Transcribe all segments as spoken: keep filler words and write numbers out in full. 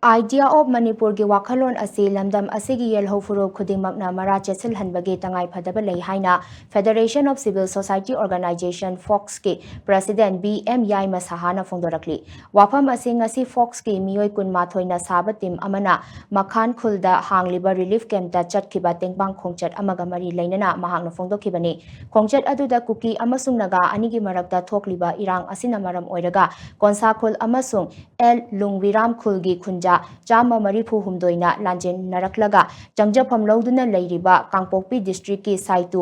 Idea of ꯃꯅꯤꯄꯨꯔꯒꯤ ꯋꯥꯈꯜꯂꯣꯟ ꯑꯁꯤ ꯂꯝꯗꯝ ꯑꯁꯤꯒꯤ ꯌꯦꯜꯍꯧ ꯐꯨꯔꯨꯞ ꯈꯨꯗꯤꯡꯃꯛꯅ ꯃꯔꯥ ꯆꯦꯠꯁꯤꯜꯍꯟꯕꯒꯤ ꯇꯉꯥꯏ ꯐꯗꯕ ꯂꯩ ꯍꯥꯏꯅ Federation of Civil Society Organization, ꯐꯣꯛꯁꯀꯤ President ꯕꯤ ꯑꯦꯝ ꯌꯥꯏꯃ ꯁꯍꯥꯅ ꯐꯣꯡꯗꯣꯔꯛꯂꯤ꯫ ꯋꯥꯐꯝ ꯑꯁꯤ ꯉꯁꯤ ꯐꯣꯛꯁꯀꯤ ꯃꯤꯑꯣꯏ ꯀꯨꯟꯃꯥꯊꯣꯏꯅ ꯁꯥꯕ ꯇꯤꯝ ꯑꯃꯅ ꯃꯈꯥꯟ ꯈꯨꯜꯗ ꯍꯥꯡꯂꯤꯕ ꯔꯤꯂꯤꯐ ꯀꯦꯝꯞꯇ ꯆꯠꯈꯤꯕ ꯇꯦꯡꯕꯥꯡ ꯈꯣꯡꯆꯠ ꯑꯃꯒ ꯃꯔꯤ ꯂꯩꯅꯅ ꯃꯍꯥꯛꯅ ꯐꯣꯡꯗꯣꯛꯈꯤꯕꯅꯤ꯫ ꯈꯣꯡꯆꯠ ꯑꯗꯨꯗ ꯀꯨꯀꯤ ꯑꯃꯁꯨꯡ ꯅꯥꯒꯥ ꯑꯅꯤꯒꯤ ꯃꯔꯛꯇ ꯊꯣꯛꯂꯤꯕ ꯏꯔꯥꯡ ꯑꯁꯤꯅ ꯃꯔꯝ ꯑꯣꯏꯔꯒ ꯀꯣꯟꯁꯥ ꯈꯨꯜ ꯑꯃꯁꯨꯡ ꯑꯦꯜ ꯂꯨꯡꯋꯤꯔꯥꯝ ꯈꯨꯜꯒꯤ ꯈꯨꯟꯖꯥ ꯆꯥꯝꯃ ꯃꯔꯤꯐꯨ ꯍꯨꯝꯗꯣꯏꯅ ꯂꯥꯟꯖꯦꯟꯅꯔꯛꯂꯒ ꯆꯪꯖꯐꯝ ꯂꯧꯗꯨꯅ ꯂꯩꯔꯤꯕ ꯀꯥꯡꯄꯣꯛꯄꯤ ꯗꯤꯁꯇ꯭ꯔꯤꯛꯀꯤ ꯁꯥꯏꯇꯨ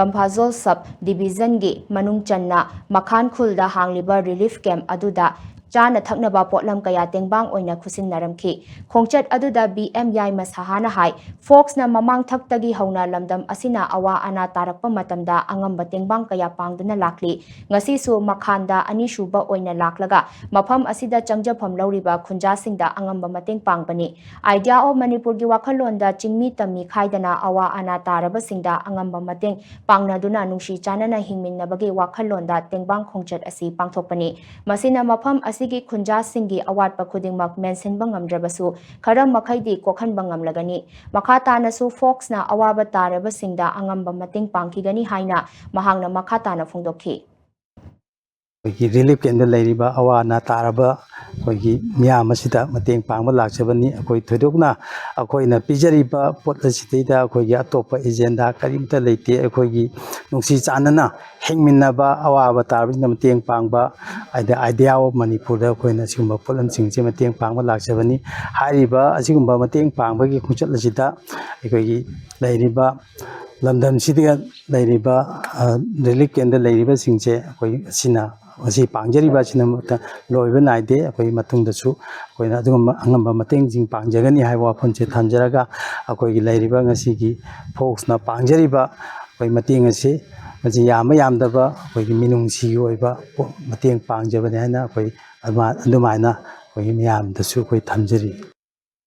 ꯒꯝꯐꯥꯖꯣꯜ ꯁꯕ ꯗꯤꯕꯤꯖꯟꯒꯤ ꯃꯅꯨꯡ ꯆꯟꯅ ꯃꯈꯥꯟ ꯈꯨꯜꯗ ꯍꯥꯡꯂꯤꯕ ꯔꯤꯂꯤꯐ ꯀꯦꯝꯞ ꯑꯗꯨꯗ ꯆꯥꯅ ꯊꯛꯅꯕ ꯄꯣꯠꯂꯝ ꯀꯌꯥ ꯇꯦꯡꯕꯥꯡ ꯑꯣꯏꯅ ꯈꯨꯠꯁꯤꯟꯅꯔꯝꯈꯤ꯫ ꯈꯣꯡꯆꯠ ꯑꯗꯨꯗ ꯕꯤ ꯑꯦꯝ ꯌꯥꯏꯃ ꯁꯍꯥꯅ ꯍꯥꯏ, ꯐꯣꯛꯁꯅ ꯃꯃꯥꯡ ꯊꯛꯇꯒꯤ ꯍꯧꯅ ꯂꯝꯗꯝ ꯑꯁꯤꯅ ꯑꯋꯥ ꯑꯅꯥ ꯇꯥꯔꯛꯄ ꯃꯇꯝꯗ ꯑꯉꯝꯕ ꯇꯦꯡꯕꯥꯡ ꯀꯌꯥ ꯄꯥꯡꯗꯨꯅ ꯂꯥꯛꯂꯤ꯫ ꯉꯁꯤꯁꯨ ꯃꯈꯥꯟꯗ ꯑꯅꯤꯁꯨꯕ ꯑꯣꯏꯅ ꯂꯥꯛꯂꯒ ꯃꯐꯝ ꯑꯁꯤꯗ ꯆꯪꯖꯐꯝ ꯂꯧꯔꯤꯕ ꯈꯨꯟꯖꯥꯁꯤꯡꯗ ꯑꯉꯝꯕ ꯃꯇꯦꯡ ꯄꯥꯡꯕꯅꯤ꯫ Idea of ꯃꯅꯤꯄꯨꯔꯒꯤ ꯋꯥꯈꯜꯂꯣꯟꯗ ꯆꯤꯡꯃꯤ ꯇꯝꯃꯤ ꯈꯥꯏꯗꯅ ꯑꯋꯥ ꯑꯅꯥ ꯇꯥꯔꯕꯁꯤꯡꯗ ꯑꯉꯝꯕ ꯃꯇꯦꯡ ꯄꯥꯡꯅꯗꯨꯅ ꯅꯨꯡꯁꯤ ꯆꯥꯟꯅꯅ ꯍꯤꯡꯃꯤꯟꯅꯕꯒꯤ ꯋꯥꯈꯜꯂꯣꯟꯗ ꯇꯦꯡꯕꯥꯡ ꯈꯣꯡꯆꯠ ꯑꯁꯤ ꯄꯥꯡꯊꯣꯛꯄꯅꯤ꯫ ꯃꯁꯤꯅ ꯃꯐꯝ ꯑꯁꯤꯒꯤ ꯈꯨꯟꯖꯥꯁꯤꯡꯒꯤ ꯑꯋꯥꯠꯄ ꯈꯨꯗꯤꯡꯃꯛ ꯃꯦꯟꯁꯤꯟꯕ ꯉꯝꯗ꯭ꯔꯕꯁꯨ ꯈꯔ ꯃꯈꯩꯗꯤ ꯀꯣꯛꯍꯟꯕ ꯉꯝꯂꯒꯅꯤ꯫ ꯃꯈꯥ ꯇꯥꯅꯁꯨ ꯐꯣꯛꯁꯅ ꯑꯋꯥꯕ ꯇꯥꯔꯕꯁꯤꯡꯗ ꯑꯉꯝꯕ ꯃꯇꯦꯡ ꯄꯥꯡꯈꯤꯒꯅꯤ ꯍꯥꯏꯅ ꯃꯍꯥꯛꯅ ꯃꯈꯥ ꯇꯥꯅ ꯐꯣꯡꯗꯣꯛꯈꯤ꯫ ꯑꯩꯈꯣꯏꯒꯤ ꯔꯤꯂꯤꯐ ꯀꯦꯝꯞꯇ ꯂꯩꯔꯤꯕ ꯑꯋꯥ ꯑꯅꯥ ꯇꯥꯔꯕ ꯑꯩꯈꯣꯏꯒꯤ ꯃꯤꯌꯥꯝ ꯑꯁꯤꯗ ꯃꯇꯦꯡ ꯄꯥꯡꯕ ꯂꯥꯛꯆꯕꯅꯤ꯫ ꯑꯩꯈꯣꯏ ꯊꯣꯏꯗꯣꯛꯅ ꯑꯩꯈꯣꯏꯅ ꯄꯤꯖꯔꯤꯕ ꯄꯣꯠ ꯑꯁꯤꯗꯩꯗ ꯑꯩꯈꯣꯏꯒꯤ ꯑꯇꯣꯞꯄ ꯑꯦꯖꯦꯟꯗꯥ ꯀꯔꯤꯝꯇ ꯂꯩꯇꯦ꯫ ꯑꯩꯈꯣꯏꯒꯤ ꯅꯨꯡꯁꯤ ꯆꯥꯟꯅꯅ ꯍꯤꯡꯃꯤꯟꯅꯕ, ꯑꯋꯥꯕ ꯇꯥꯔꯕꯁꯤꯡꯗ ꯃꯇꯦꯡ ꯄꯥꯡꯕ, ꯍꯥꯏꯗꯤ Idea of ꯃꯅꯤꯄꯨꯔꯗ ꯑꯩꯈꯣꯏꯅ ꯑꯁꯤꯒꯨꯝꯕ ꯄꯣꯠꯂꯝꯁꯤꯡꯁꯦ ꯃꯇꯦꯡ ꯄꯥꯡꯕ ꯂꯥꯛꯆꯕꯅꯤ꯫ ꯍꯥꯏꯔꯤꯕ ꯑꯁꯤꯒꯨꯝꯕ ꯃꯇꯦꯡ ꯄꯥꯡꯕꯒꯤ ꯈꯣꯡꯆꯠ ꯑꯁꯤꯗ ꯑꯩꯈꯣꯏꯒꯤ ꯂꯩꯔꯤꯕ ꯂꯝꯗꯝꯁꯤꯗ ꯂꯩꯔꯤꯕ ꯔꯤꯂꯤꯐ ꯀꯦꯝꯞꯇ ꯂꯩꯔꯤꯕꯁꯤꯡꯁꯦ ꯑꯩꯈꯣꯏ ꯑꯁꯤꯅ ꯉꯁꯤ ꯄꯥꯡꯖꯔꯤꯕ ꯑꯁꯤꯅꯃꯛꯇ ꯂꯣꯏꯕ ꯅꯥꯏꯗꯦ꯫ ꯑꯩꯈꯣꯏ ꯃꯇꯨꯡꯗꯁꯨ ꯑꯩꯈꯣꯏꯅ ꯑꯗꯨꯒꯨꯝꯕ ꯑꯉꯝꯕ ꯃꯇꯦꯡꯁꯤꯡ ꯄꯥꯡꯖꯒꯅꯤ ꯍꯥꯏꯕ ꯋꯥꯐꯝꯁꯦ ꯊꯝꯖꯔꯒ, ꯑꯩꯈꯣꯏꯒꯤ ꯂꯩꯔꯤꯕ ꯉꯁꯤꯒꯤ ꯐꯣꯛꯁꯅ ꯄꯥꯡꯖꯔꯤꯕ ꯑꯩꯈꯣꯏ ꯃꯇꯦꯡ ꯑꯁꯤ ꯃꯁꯤ ꯌꯥꯝꯕ ꯌꯥꯝꯗꯕ ꯑꯩꯈꯣꯏꯒꯤ ꯃꯤꯅꯨꯡꯁꯤꯒꯤ ꯑꯣꯏꯕ ꯃꯇꯦꯡ ꯄꯥꯡꯖꯕꯅꯤ ꯍꯥꯏꯅ ꯑꯩꯈꯣꯏ ꯑꯗꯨꯃꯥꯏꯅ ꯑꯩꯈꯣꯏꯒꯤ ꯃꯤꯌꯥꯝꯗꯁꯨ ꯑꯩꯈꯣꯏ ꯊꯝꯖꯔꯤ꯫